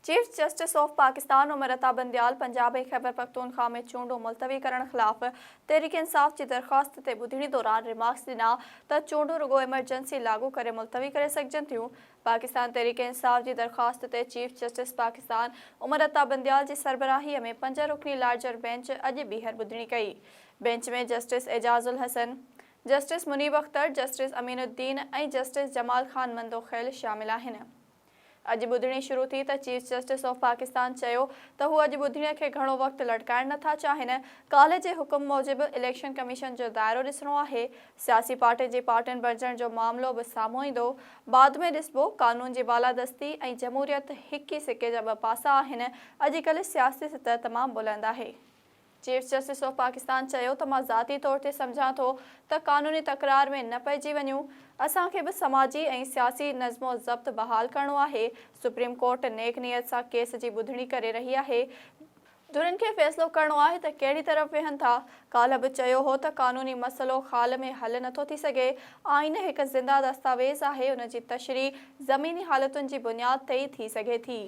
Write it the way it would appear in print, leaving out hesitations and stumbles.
Chief justice of Pakistan Umar Ata Bandial Punjab ۽ Khyber Pakhtunkhwa ۾ چونڊون ملتوي ڪرڻ خلاف تحريڪ انصاف جي درخواست تي ٻڌڻي دوران ريمارڪس ڏنا ته چونڊون رڳو ايمرجنسي لاڳو ڪري ملتوي ڪري سگهجن ٿيون. پاڪستان تحريڪ انصاف جي درخواست تي چيف جسٽس پاڪستان عمر عطا بنديال جي سربراهي ۾ پنج رڪني لارجر بينچ اڄ ٻيهر ٻڌڻي ڪئي. Bench ۾ justice Ijaz ul Ahsan, justice Munib Akhtar, justice Amin uddin ۽ justice Jamal Khan Mandokhail شامل آهن. اڄ ٻڌڻي شروع ٿي ته چيف جسٽس آف پاڪستان چيو ته هو اڄ ٻڌڻي کي گهڻو وقت لٽڪائڻ نٿا چاهين، ڪالهه جي حڪم موجب اليڪشن ڪميشن جو دائرو ڏسڻو آهي، سياسي پارٽين جي پارٽين بڻجڻ جو معاملو به سامهون ايندو، بعد ۾ ڏسبو، قانون جي بالادستي ۽ جمهوريت هڪ ئي سڪي جا ٻه پاسا آهن، اڄڪلهه سياسي سطح تمام بلند آهي. چيف جسٽس آف پاڪستان چيو ته مان ذاتي طور تي سمجهان ٿو ته قانوني تڪرار ۾ نه پئجي وڃون، اسان کي به سماجي ۽ سياسي نظم و ضبط بحال ڪرڻو آهي، سپريم ڪورٽ نيڪ نيت سان ڪيس جي ٻڌڻي ڪري رهي آهي، ڌرين کي فيصلو ڪرڻو آهي ته ڪهڙي طرف ويهن ٿا، ڪالهه به چيو هو ته قانوني مسئلو خال ۾ حل نٿو ٿي سگهي، آئين هڪ زنده دستاويز آهي، ان جي تشريح زميني حالتن جي بنياد تي ئي ٿي سگهي ٿي.